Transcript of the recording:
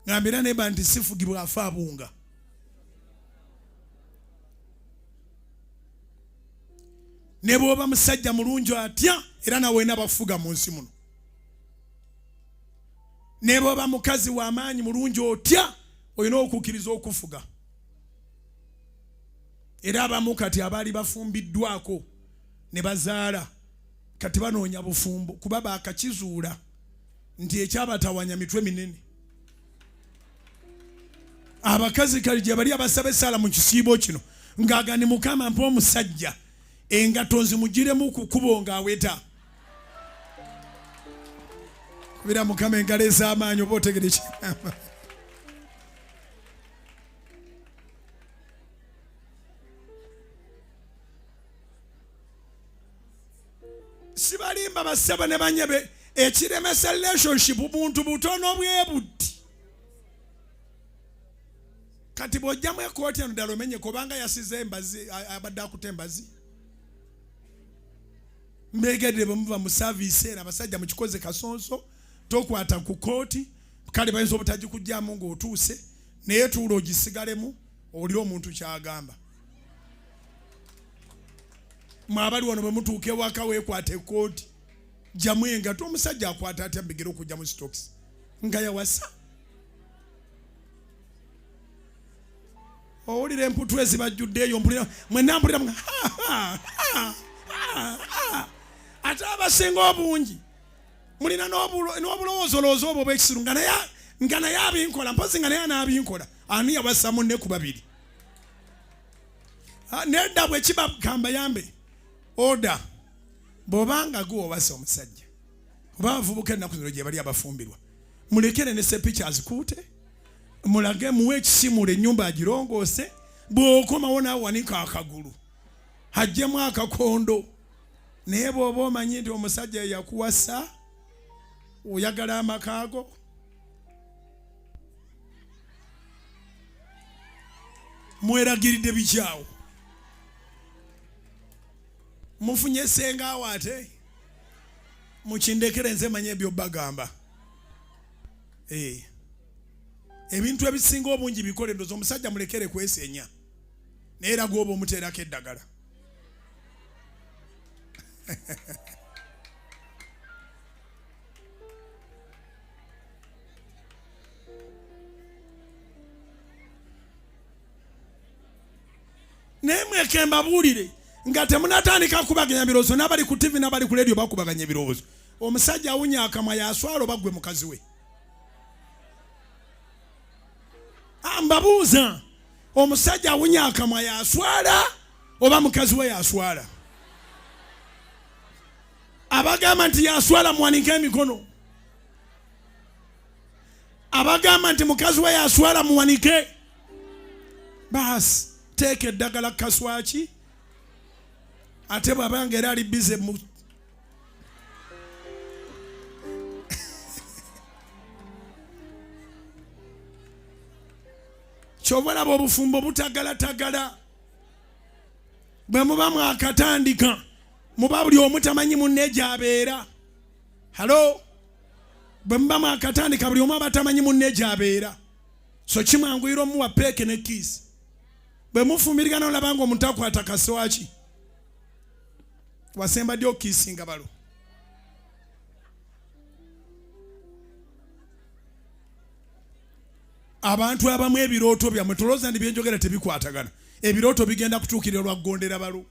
Ngambira neba nti sifugibwa afa abunga. Ne bw'oba musajja mulungi atya, era nawe olina bakufuga mu nsi muno. Ne bw'oba mukazi wa maanyi mulungi otya, olina okukkiriza okufuga. Era abamu kati abaali bafumbiddwako ne bazaala kati banoonya bufumbo kuba baakakizuula nti ekyabatawanya mitwe minene. Abakazi kali gye bali abasaba essaala mu kisiibo kino ng'agani Mukama mpa omusajja engatto nzimugiremu ku kkubo ng'aweta. Kubira Mukama engalo ez'amaanyi oba otegere kigamba. Sibalimba bassebo ne banyebe, ekiremesa relationship buntu butono bwe buti. Kati bw'ojjamu ekooti eno ddala omenye kubanga yasize embazi, abadde akuta embazi. Mbegedde bwe muva mu saaviisi eno abasajja mukikoze kasonso, tokwata ku kooti, kale bayinza obutagikugyamu ng'otuuse, naye tuula ogisigalemu owulire omuntu ky'agamba. Mwe abali wano bwe mutuuka ewaka weekwata ekooti, jjamu engatto. Omusajja akwata atya mu bigere okugyamu sitokisi nga yawasa? Owulira emputu ezibajjudde eyo, mpulira mwenna mpulira ate abasinga obungi mulina n'obulowoozolowooza obwo obw'ekisiru nga naye abinkola, mpozi nga naye anaabinkola. Ani yawasa munne ku babiri? Nedda bwe kiba gamba yambe oda bw'obanga gwe owasa omusajja oba abavubuka ennaku zino gye bali abafumbirwa, mulekere ne sepiki azikuute, mulage muwe ekisimuula ennyumba agirongoose, bw'okomawo naawe wanika akagulu ajjemu akakondo. Naye bw'oba omanyi nti omusajja yakuwasa oyagala amaka go, mweragiridde bikyawo, mufunye sengaawo ate mukindekere nze manye ebyo bagamba. Ebintu ebisinga obungi bikole, ndoza omusajja mulekere kwesenya, naye era gwoba omuteerako eddagala. Naye mweke mbabuulire nga temunatandika kubaganya birowoozo, n'abali ku TV n'abali ku leediyo bakubaganya ebirowoozo. Omusajja awunya akamwa yaswala oba ggwe mukazi we? Mbabuuza, omusajja awunya akamwa yaswala oba mukazi we yaswala? Abagamba nti yaswala muwanike emikono. Abagamba nti mukazi we yaswala muwanike. Baasi teeka eddagala kaswaki, ate bw'abanga era ali bize mu kyova olaba obufumbo butagalatagala. Bwe muba mwakatandika muba buli omu tamanyi munne gy'abeera. Halo, bwe muba mwakatandika buli omu aba tamanyi munne gy'abeera, so kimwanguyira omuwa peeke ne kiisi. Bwe mufumbirigana olaba nga omuntu akwata kaswaki, wasemba ddi okukiisinga balo? Abantu abamu ebirooto byammwe tolowooza nti byenjogera tebikwatagana. Ebirooto bigenda kutuukirira lwa kugondera balo.